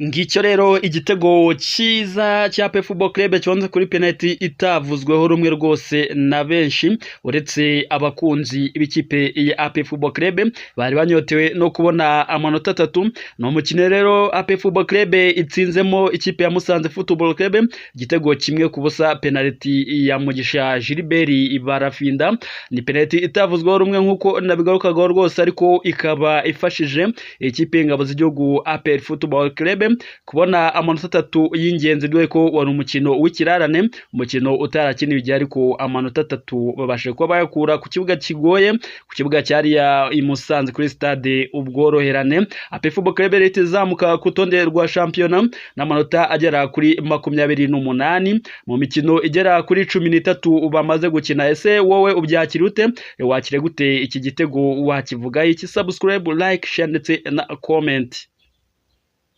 Ngicyo rero igitego cyiza cya APR Football Club kibonetse kuri penalty itavuzweho rumwe rwose na benshi, uretse abakunzi b'ikipe ya APR Football Club bari banyotewe no kubona amanota 3. Ni umukino rero APR Football Club itsinzemo ikipe ya Musanze Football Club igitego 1-0, penalty ya Mugisha Gilbert Barafinda. Ni penalty itavuzweho rumwe nk'uko nabigarukagaho rwose, ariko ikaba ifashije ikipe y'ingabo z'igihugu APR Football Club kubona amanota 3 y'ingenzi, dore ko wari umukino w'ikirarane, umukino utarakiniwe igihe, ariko amanota 3 babashije kuba bayakura ku kibuga kigoye, ku kibuga cyariya i Musanze kuri stade Ubworoherane. APR Football Club rero izamuka ku rutonde rwa shampiyona n'amanota agera kuri 28 mu mikino igera kuri 13 bamaze gukina. Ese wowe ubyakira ute? Wakire gute iki gitego? Wakivuga iki? Subscribe, like, share ndetse na comment.